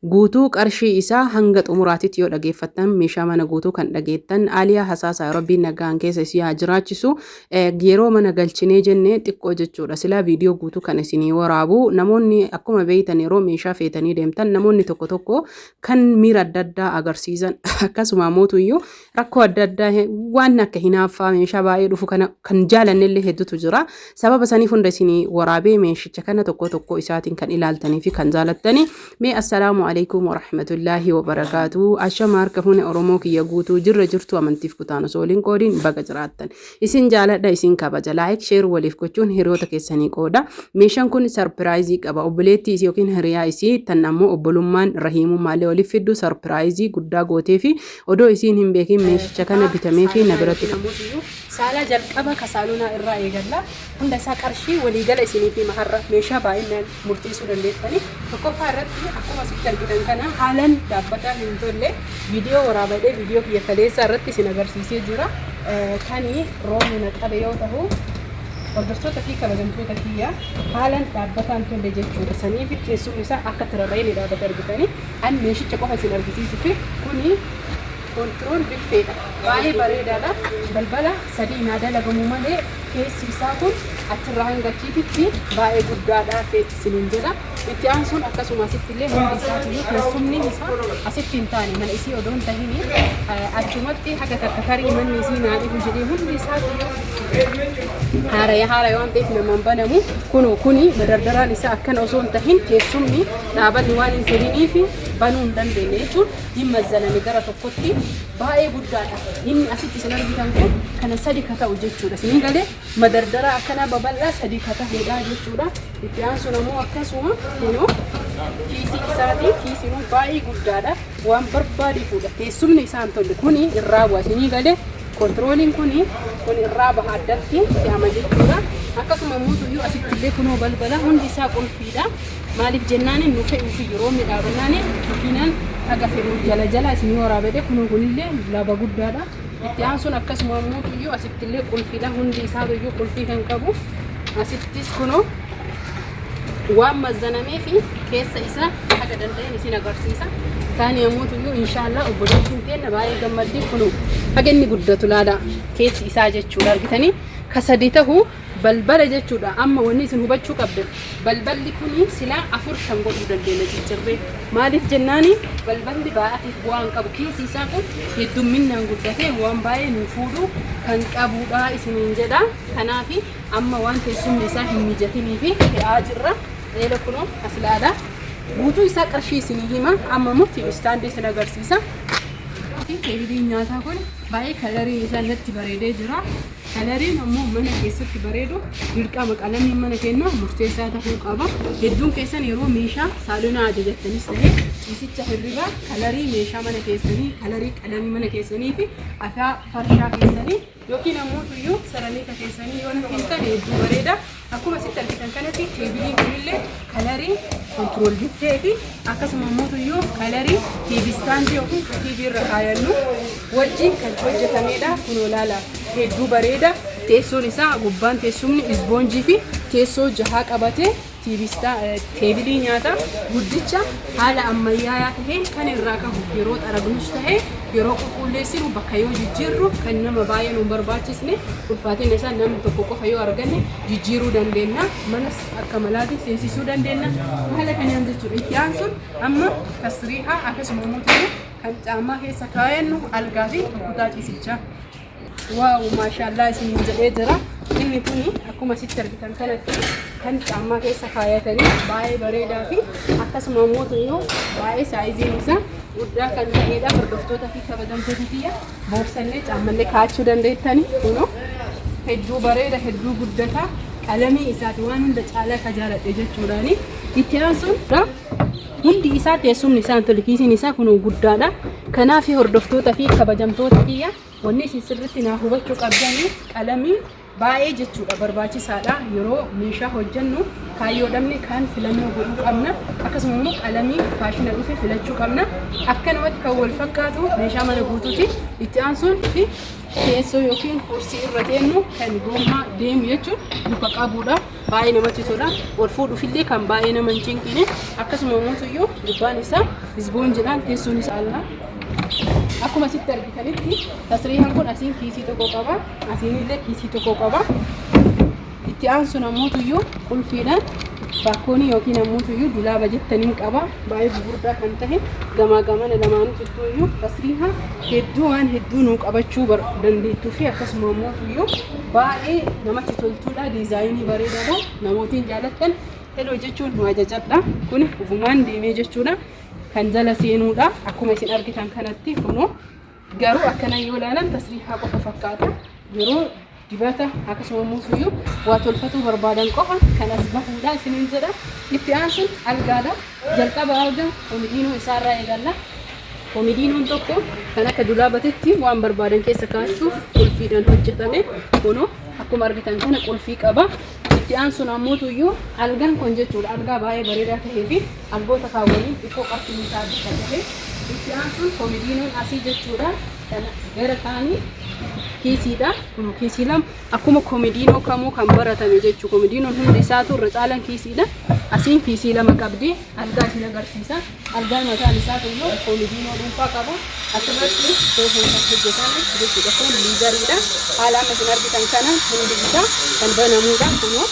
Guutuu qarshii isaa hanga xumuraatitti yoo dhageeffattan meeshaa mana guutuu kan dhageettan Aliyaa Hasaasaa Rabbiin nagaan keessa isii haa jiraachisu. Yeroo mana galchinee jenne xiqqoo jechuudha. Silaa viidiyoo guutuu kan isinii waraabu namoonni akkuma beeytan yeroo meeshaa feetanii deemtan namoonni tokko tokko kan miira adda addaa agarsiisan akkasuma mootuyyuu rakkoo adda addaa waan akka hinaaffaa meeshaa baay'ee dhufu kana kan jaalannellee hedduutu jira. Sababa saniif hunda isinii waraabee meeshicha kana tokko tokko isaatiin kan ilaaltanii fi kan jaalattanii. Mee assalaamu alaikum warahmatullaahi wabarakaatu. Ashama harka fuune Oromoo kiyya guutuu jirra jirtu amantiif kutaan osoo waliin qoodiin baga jiraattan. Isin jaaladha isin kabaja. Like share waliif gochuun hiriyoota keessanii qooda. Meeshaan kun sarpiraayizii qaba. Obboleettii isii yookiin hiriyaa isii tan ammoo obbolummaan rahiimummaallee waliif fiddu sarpiraayizii guddaa gootee fi odoo isiin hin beekin meeshicha kana bitamee fi na biratti Saalaa jalqaba ka saalonaa irraa eegalla. Hunda isaa qarshii waliigala isiniif hima har'a meeshaa baay'inaan murteessuu dandeettani. Tokkoffaa irratti akkuma asitti argitan kana haalan dhaabbataa hin tolle viidiyoo waraabadhee viidiyoo kiyya kaleessaa irratti isin agarsiisee jira. Kani roobni na qabe yoo ta'u hordoftoota fi kabajamtoota kiyya haalan dhaabbataa hin tolle jechuudha. Saniif teessumni isaa akka tirarra'ee ni dhaabbate argitani. An meeshicha qofa isin argisiisufi kuni control biffeedha. Baay'ee bareedaadha. Balbala sadii naa dalagamu malee keessi isaa kun achirraa hanga achiititti baay'ee guddaadha isiniin jedha. Itti aansuun akkasuma asitti illee hundi isaatiyyuu teessumni isaa asitti hin taane mana isii odoo hin tahini achumatti haga takka tarii manni isii naa dhibu jedhee hundi isaatiyyuu haaraya haaraya waan ta'eef namaan banamu. Kunoo kuni madardaraan isaa akkana osoo hin tahin teessumni dhaabanni waan hin tahiniif banuu hin dandeenye jechuun hin mazzaname gara tokkotti baay'ee guddaadha. Inni asitti isin argitan kun kana sadi ka ta'u jechuudha. Isin galee madardaraa akkanaa babal'aa sadi ka ta'edha jechuudha. Itti aansuun ammoo akkasuma kunoo kiisii isaati. Kiisiin baay'ee guddaadha. Waan barbaade fuudha. Teessumni isaa hin tolle kuni irraa bu'a. Isinii galee kontirooliin kuni kun irraa baha addatti fe'ama jechuudha. Akkasuma immoo asitti illee kunoo balbala hundi isaa qulfiidha. Maaliif jennaan nu fe'uufi roobni dhaabannaan makiinaan haga fe'u jala jala isinii waraabedhe kunoo kunillee laba guddaadha. Itti aansuun akkasuma immoo tuyyuu asitti illee qulfiidha. Hundi isaa tuyyuu qulfii kan qabu. Asittis kunoo waan mazzanamee fi keessa isaa haga danda'een isin agarsiisa. Taani yommuu tuyyuu inshaallah obboleettiin teenna baay'ee gammaddi kunoo haga inni guddatu laala keessi isaa jechuudha argitanii ka sadi tahu Balbala jechuudha. Amma wanni isin hubachuu qabdan balballi kuni silaa 4 5 godhuu dandeenya ciccirree. Maaliif jennaani balballi baay'ateef bu'aa hin qabu. Keessi isaa kun heddumminnaan guddatee waan baay'ee nu fuudhu kan qabudha isiniin jedha. Kanaaf amma waan teessumni isaa hin mijatinii fi fe'aa jirra. Eela kunoo as ilaala. Guutuu isaa qarshii isinii hima. Amma immoo TV istaandii isin agarsiisa. Teebiliin nyaataa kun baay'ee kalariin isaa natti bareedee jira. Kalariin ammoo mana keessatti bareedu dirqama qalamiin mana keenyaa murteessaa ta'uu qaba. Hedduun keessan yeroo meeshaa saalonaa ajajattanis ta'e ciisicha hirribaa kalarii meeshaa mana keessanii, kalarii qalamii mana keessanii fi afaa farshaa keessanii yookiin ammoo tuyyuu saramiika keessanii yoo nuuf himtan hedduu bareeda. Akkuma asitti argitan kanatti teebiliin kunillee kalarii kontirool bittee fi akkasuma immoo tuyyuu kalarii TV istaandii yookiin TV irra kaayannu wajjin kan hojjetamedha. Kunoo laala hedduu bareeda. Teessoon isaa gubbaan teessumni isboonjii fi teessoo jahaa qabatee teebilii nyaataa guddicha haala ammayyaayaa taheen kan irraa kahu yeroo xaragnus tahe yeroo qulqulleessinu bakka yoo jijjiirru kan nama baay'ee nu barbaachisne ulfaatina isaa namni tokko qofa yoo arganne jijjiiruu dandeenya. Manas akka malaati seensisuu dandeenya. Haala kanaan jechuudha. Itti aansuun amma tasriihaa akkasuma immoo kan caammaa keessa kaayannu algaa fi kutaa ciisichaa. Waaw maashaallaa isiniin jedhee jira. Inni kun akkuma asitti argitan kanatti kan caammaa keessa kaayatanii baay'ee bareedaa fi akkasuma immoo tuyyuu baay'ee saayiziin isaa guddaa kan ta'edha. Hordoftoota fi kabajamtoota kiyya boorsallee caammallee kaa'achuu dandeettani. Kunoo hedduu bareeda hedduu guddata qalamii isaati waan hunda caalaa ka jaaladhe jechuudhaani. Itti aansuun hundi isaa teessumni isaa tole kiisiin isaa kunoo guddaadha. Kanaaf hordoftoota fi kabajamtoota kiyya Wanni isin sirriitti naa hubachuu qabdani qalamiin baay'ee jechuudha barbaachisaadha. Yeroo meeshaa hojjennu kaayyoo dhabne kan filannoo godhuu qabna. Akkasuma immoo qalamii faashina dhufe filachuu qabna. Akkanumatti kan wal fakkaatu meeshaa mana guutuuti. Itti aansuun fi teessoo yookiin kursii irra teennu kan goommaa deemu jechuun luka qabudha. Baay'ee namatti tola. Ol fuudhuufillee kan baay'ee nama hin cinqine. Akkasuma immoo gubbaan isaa isboonjiidhaan teessoon isaa alla. Akkuma asitti argitanitti tasriihaan kun asiin kiisii tokko qaba. Asiin illee kiisii tokko qaba. Itti aansuun ammoo qulfiidhaan baakkoonii yookiin ammoo dulaaba jettaniin qaba. Baay'ee gugurdaa kan tahe gamaa gamana lamaanii tuttuuyyuu tasriiha hedduu waan hedduu nuu qabachuu dandeettuu fi akkasuma ammoo baay'ee namatti toltuudha. Diizaayinii bareedaadha. Namootiin jaalattan heloo jechuun nu ajajadha. Kun ufumaan deemee jechuudha. Kan jala seenuudha. Akkuma isin argitan kanatti kunoo garuu akkana yoo ilaalan tasriihaa qofa fakkaata. Yeroo dibata akkasuma immoo waa tolfatuu barbaadan qofa kan as bahuudha isiniin jedha. Itti aansuun algaadha. Jalqaba algaa komidiinoo isaarraa eegalla. Komidiinoon tokko kan akka dulaabatetti waan barbaadan keessa kaa'achuuf qulfiidhaan hojjetame. Kunoo akkuma argitan kana qulfii qaba. Itti aansuun ammoo algaan kun jechuudha algaa baay'ee bareedaa tahee fi algoota kaawwaniin xiqqoo qarshiin isaa adda tahe. Itti aansuun komidiinoon asii jechuudha. Kana gara kaanii kiisiidha. Kun kiisii lama akkuma komidiinoo kamuu kan baratame jechuudha. Komidiinoon hundi isaatu irra caalan kiisiidha. Asiin kiisii lama qabdi. Algaa isin agarsiisa. Algaan mataan isaa immoo komidiinoo dhuunfaa qaba. Asirratti soofaan kan hojjetame jechuudha. Kun liizariidha. Haala amma isin argitan kana hundi isaa kan banamuudha. Kunoo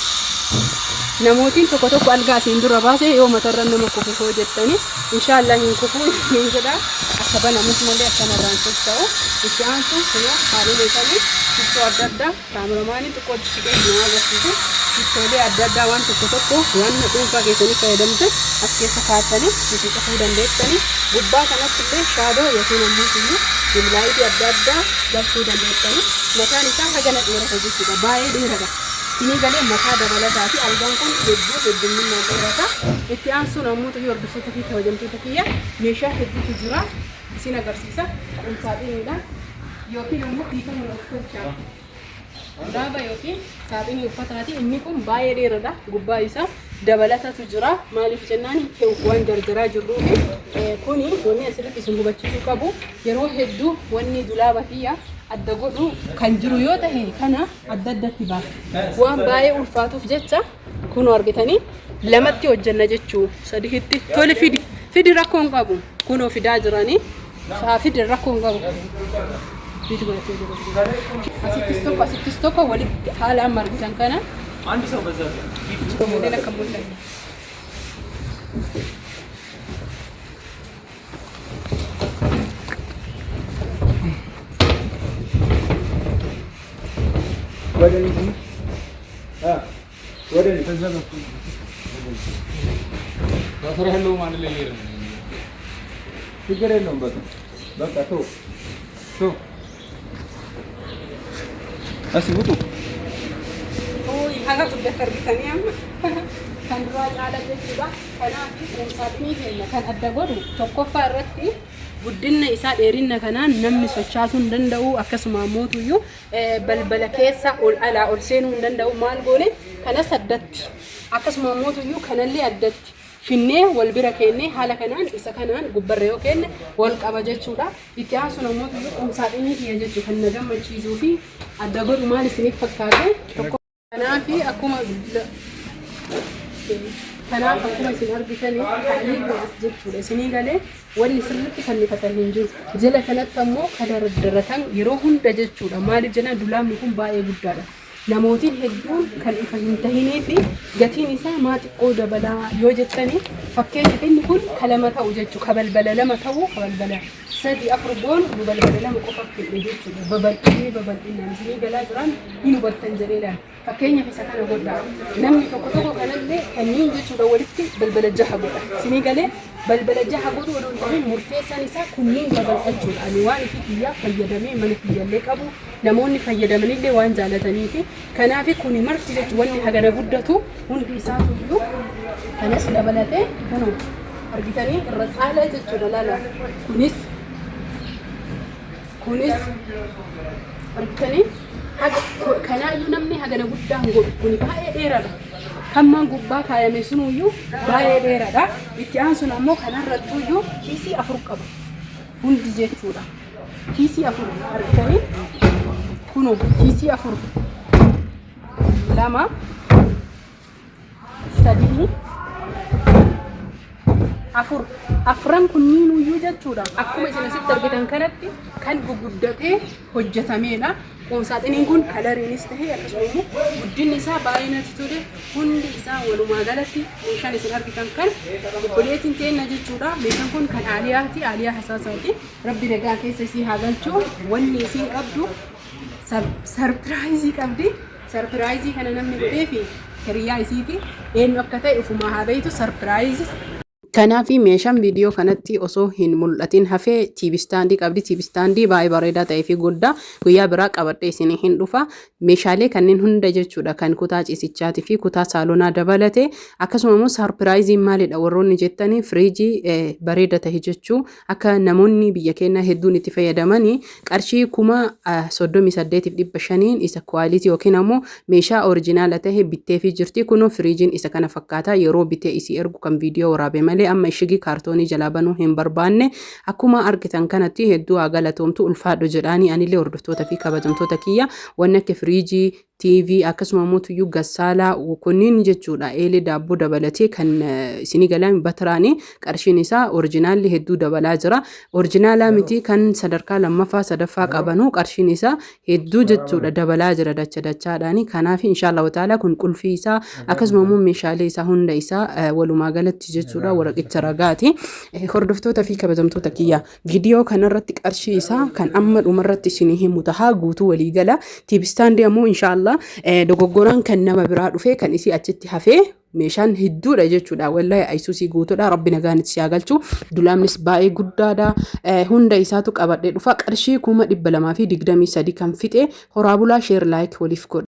namootiin tokko tokko algaa asiin dura baase yoo matarra nama kufu hoo jettani inshaallah hin kufu hin jedha akka banamuuf malee akkanarraan socho'u. Itti aansu kunoo haaluma isaanii shittoo adda addaa kaameramaanii xiqqoo siqee nama agarsiisu shittoolee adda addaa waan tokko tokko waan dhuunfaa keessanii fayyadamte as keessa kaa'attanii itti cufuu dandeessanii. Gubbaa kanatti illee shaadoo yookiin ammoo dimlaayitii adda addaa galchuu dandeessanii. Mataan isaa hagana dheerata jechuudha. Baay'ee dheerata. Isinii galee mataa dabalataa fi algaan kun hedduu heddumminaan dheerata. Itti aansuun ammoo hordoftoota fi kabajamtoota kiyya meeshaa hedduutu jira. Isin agarsiisa. Qumsaaxiniidha. Yookiin ammoo hiikama uffachaa. Dulaaba yookiin saaxinii uffataati. Inni kun baay'ee dheeradha. Gubbaa isaa dabalatatu jira. Maaliif jennaan fe'uuf waan jarjaraa jirruufi kuni wanni asirratti isin hubachiisuu qabu yeroo hedduu wanni dulaaba kiyya adda godhu kan jiru yoo tahe kana adda addatti baasa. Waan baay'ee ulfaatuuf jecha kunoo argitanii lamatti hojjenna jechuu sadiitti tole fidi fidi rakkoo hin qabu kunoo fidaa jiranii haa fidi rakkoo hin qabu. Asittis tokko asittis tokko walitti haala amma argitan kana አንድ ሰው በዛ Moodela akka mul'atu. ወደ ወደ ችግር የለውም። በቃ በቃ ተው ተው፣ እስኪ ውጡ። Haga guddatti argitanii amma kan duraa caala jechuudha. Kanaaf qumsaaxinii keenya kan adda godhu tokkoffaa irratti guddinna isaa dheerinna kanaan namni sochaasuu hin danda'u akkasuma ammoo balbala keessa ol alaa ol seenuu hin danda'u maal goone kanas addatti akkasuma ammoo kanallee addatti finnee wal bira keennee haala kanaan isa kanaan gubbarra yoo kenne wal qaba jechuudha. Itti aansuun ammoo qumsaaxinii kiyya jechuu kan na gammachiisuu fi adda godhu maal isiniif fakkaate tokko Kanaaf akkuma kanaaf akkuma isin argitanii haalli as jechuudha. Isinii galee wanni sirriitti fannifatan hin jiru. Jala kanatti ammoo kan dardaratan yeroo hunda jechuudha. Maaliif jennaan dulaabni kun baay'ee guddaadha. Namootiin hedduun kan ifa hin tahinii fi gatiin isaa maa xiqqoo dabalaa yoo jettanii fakkeenyaaf inni kun ka lama ta'u jechuudha. Ka balbala lama ta'u ka balbala sadi afur goonu nu balbala lama qofa fidhe jechuudha. Babal'inni babal'inaan isinii galaa jiran hin hubattan jedhee ilaala. Fakkeenyaaf isa kana godhaa. Namni tokko tokko kanallee kanneen jechuudha walitti balbala jaha godha. Isinii galee balbala jaha godhu odoo hin ta'in murteessaan isaa kunniin babal'achuudha. Ani waan ifii kiyyaa fayyadamee mana kiyyallee qabu namoonni fayyadamanillee waan jaalataniifi kanaaf kuni marti jechuun wanni hagana guddatu hundi isaatu iyyuu kanas dabalatee kunoo argitanii irra caalaa jechuudha laala kunis kunis argitanii kanaayyuu namni hagana guddaa hin godhu kuni baay'ee dheeraadha. Hammaan gubbaa kaayame sunuyyuu baay'ee dheeraadha. Itti aansuun ammoo kanarrattuyyuu kiisii afur qaba hundi jechuudha. Kiisii afur argitanii kunoo kiisii afur lama Sadii, afur. Afran kunniinuyyuu jechuudha. Akkuma isin asitti argitan kanatti kan guguddatee hojjetameedha. Qumsaaxiniin kun kalariinis ta'e akkasuma immoo guddinni isaa baay'ee natti tole. Hundi isaa walumaa galatti meeshaan isin argitan kan obboleettiin teenna jechuudha. Meeshaan kun kan Aaliyaati. Aaliyaa Hasaasaati. Rabbi nagaa keessa isii haa galchu. Wanni isiin qabdu sarpiraayizii qabdi. Sarpiraayizii kana namni godheefi hiriyaa isiiti. Eenyu akka ta'e ufumaa haa beektu sarpiraayizii. Kanaaf meeshaan viidiyoo kanatti osoo hin mul'atin hafee TV stand qabdi. TV stand baay'ee bareedaa ta'ee fi guddaa guyyaa biraa qabadhee isinii hin dhufa. Meeshaalee kanneen hunda jechuudha kan kutaa ciisichaatii fi kutaa saalonaa dabalate. Akkasuma immoo saarpiraayiziin maalidha warroonni jettanii, firiijii bareeda ta'e jechuu akka namoonni biyya keenyaa hedduun itti fayyadamanii qarshii 38,500n isa quality yookiin ammoo meeshaa original ta'e bitteefii jirti. Kunoo firiijiin isa kana fakkaata. Yeroo bitee isii ergu kan viidiyoo waraabe malee amma ishigii kaartoonii jalaa banuu hin barbaanne. Akkuma argitan kanatti hedduu haa galatoomtu, ulfaadhu jedhaanii. Anillee hordoftoota fi kabajamtoota kiyya, wanni akka firiijii, TV, akkasuma immoo tuyyuu gassaalaa kunniin jechuudha, eelee daabboo dabalatee kan isinii galaan batiraanii qarshiin isaa originalli hedduu dabalaa jira. Originalaa miti, kan sadarkaa lammaffaa sadaffaa qabanuu qarshiin isaa hedduu jechuudha dabalaa jira dacha dachaadhaani. Kanaaf inshaallahu ta'ala kun qulfii isaa akkasuma immoo meeshaalee isaa hunda isaa walumaa galatti jechuudha waraqicha ragaati. Hordoftoota fi kabajamtoota kiyya, viidiyoo kanarratti qarshii isaa kan amma dhumarratti isinii himu tahaa guutuu waliigala. TV stand ammoo inshaallah dogoggoraan kan nama biraa dhufee kan isii achitti hafee meeshaan hedduudha jechuudha. Wallahi ayisuusii guutuudha. Rabbi nagaan itti haa galchu. Dulaamnis baay'ee guddaadha. Hunda isaatu qabadhee dhufa. Qarshii 223,000 kan fixe. Horaa bulaa, share, like waliif godha.